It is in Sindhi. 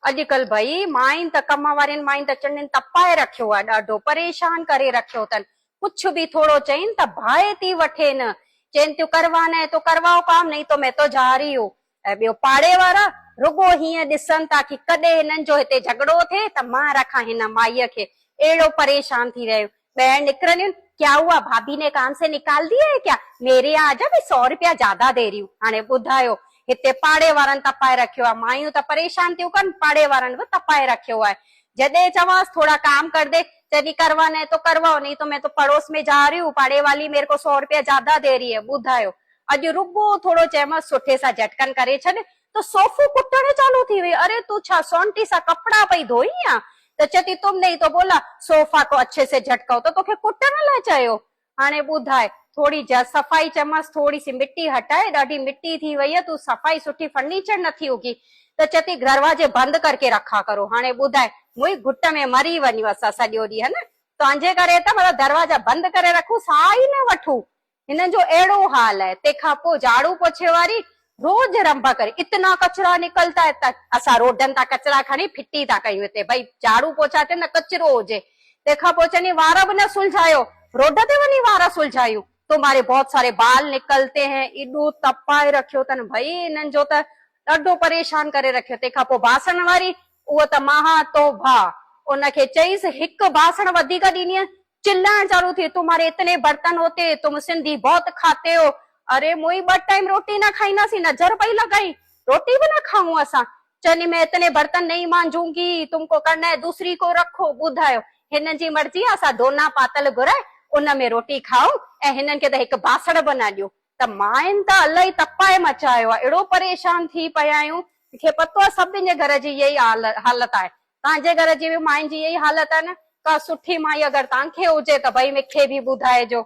اڄڪلهه ڀئي ماين ته ڪم وارين ماين ته چنڊين تپائي رکيو آهي ڏاڍو پريشان ڪري رکيو اٿن ڪڇ به ٿورو چئين ته باهه ٿي وٺين چئين ٿيون ڪروانا هي تو ڪرواؤ ڪام نهين تو مين تو جا رهي هون ۽ ٻيو پاڙي وارا رڳو هيئن ڏسن ٿا ڪي ڪڏهن هنن جو هتي جهڳڙو ٿئي ته مان رکان هن مائيء کي اهڙو پريشان ٿي رهيو ٻاهر نڪرنديون ڪيا هوا ڀاڀي ني ڪام سي نڪال ديا هي ڪيا ميري يهان آجا ڀي سو روپيا زياده the رهي هون هاڻي ٻڌايو هتي پاڙي وارن تپائي رکيو آهي مايون ته پريشان ٿيون ڪن پاڙي وارن به تپائي رکيو آهي جڏهن چوانس ٿوڙا ڪام ڪر the چئي ڪروانا هي تو ڪرواؤ نهين تو مين تو پڙوس ۾ جا رهي هون پاڙي والي ميري ڪو سو روپيا زياده the رهي هي ٻڌايو اڄ رڳو ٿورو چيمس سٺي سان جهٽڪن ڪري ڇڏ ته صوفو ڪٽڻ چالو ٿي وئي اري تون ڇا سونٽي سان ڪپڙا پئي ڌوئين ها ته چئي ٿي تم ني ئي تو بولا صوفا ڪو اڇي سي جهٽڪائو ته توکي ڪٽڻ لاء چيو هاڻي ٻڌاء ٿوري صفائي چيمس ٿوري سي مٽي هٽائي ڏاڍي مٽي ٿي وئي آهي تون صفائي سٺي فرنيچر نٿي اگهي ته چئي ٿي دروازي بند ڪرڪي رکا ڪرو هاڻي ٻڌاء موئي گهٽ ۾ مري وڃون اسان سڄو ڏينهن نه تنهنجي ڪري ته مطلب دروازا بند ڪري رکون ساهه ئي نه وٺون هنن جو اهڙو حال آهي. تنهن کان پوء جهاڙو پوڇي واري روز رنڀ ڪري اتنا ڪچرا نڪلتا هي ته اسان روڊن تان ڪچرا کڻي ڦٽي ٿا ڪيون هتي ڀئي جهاڙو پوڇا ٿين نه ڪچرو هجي. تنهن کان پوء چوندي وار به نه سلجهايو روڊ تي وڃي وار سلجهايون تمهاري بهت ساري بال نڪلتي هين ايڏو تپائي رکيو اٿن ڀئي هنن جو ته ڏاڍو پريشان ڪري رکيو تنهن کان پوء باسڻ واري اهو ته مها توبه ان کي چئيس هڪ باسڻ وڌيڪ ڏيندينء چلائڻ چالو ٿي، تمهاري اتني برتن هوتي، تم سنڌي بهت کاتي هو، اري موئي ٻه ٽائيم روٽي نه کائينداسين، نظر پئي لڳائين، روٽي به نه کائون اسان، چئني مين اتني برتن نهين مانجونگي، تم ڪو ڪرنا هي دوسري ڪو رکو، ٻڌايو هنن جي مرضي آ اسان ڊونا پاتل گهرائي ان ۾ روٽي کائون ۽ هنن کي ته هڪ باسڻ به نه ڏيون، ته ماين ته الائي تپائي مچايو آ، اهڙو پريشان ٿي پيا آهيون، مون کي پتو آ سڀني جي گهر جي اها ئي حالت آهي، توهان جي گهر جي به ماين جي اها ئي حالت آهي نه؟ ڪا سٺي مائي اگر توهان کي هجي ته ڀئي مون کي به ٻڌائجو.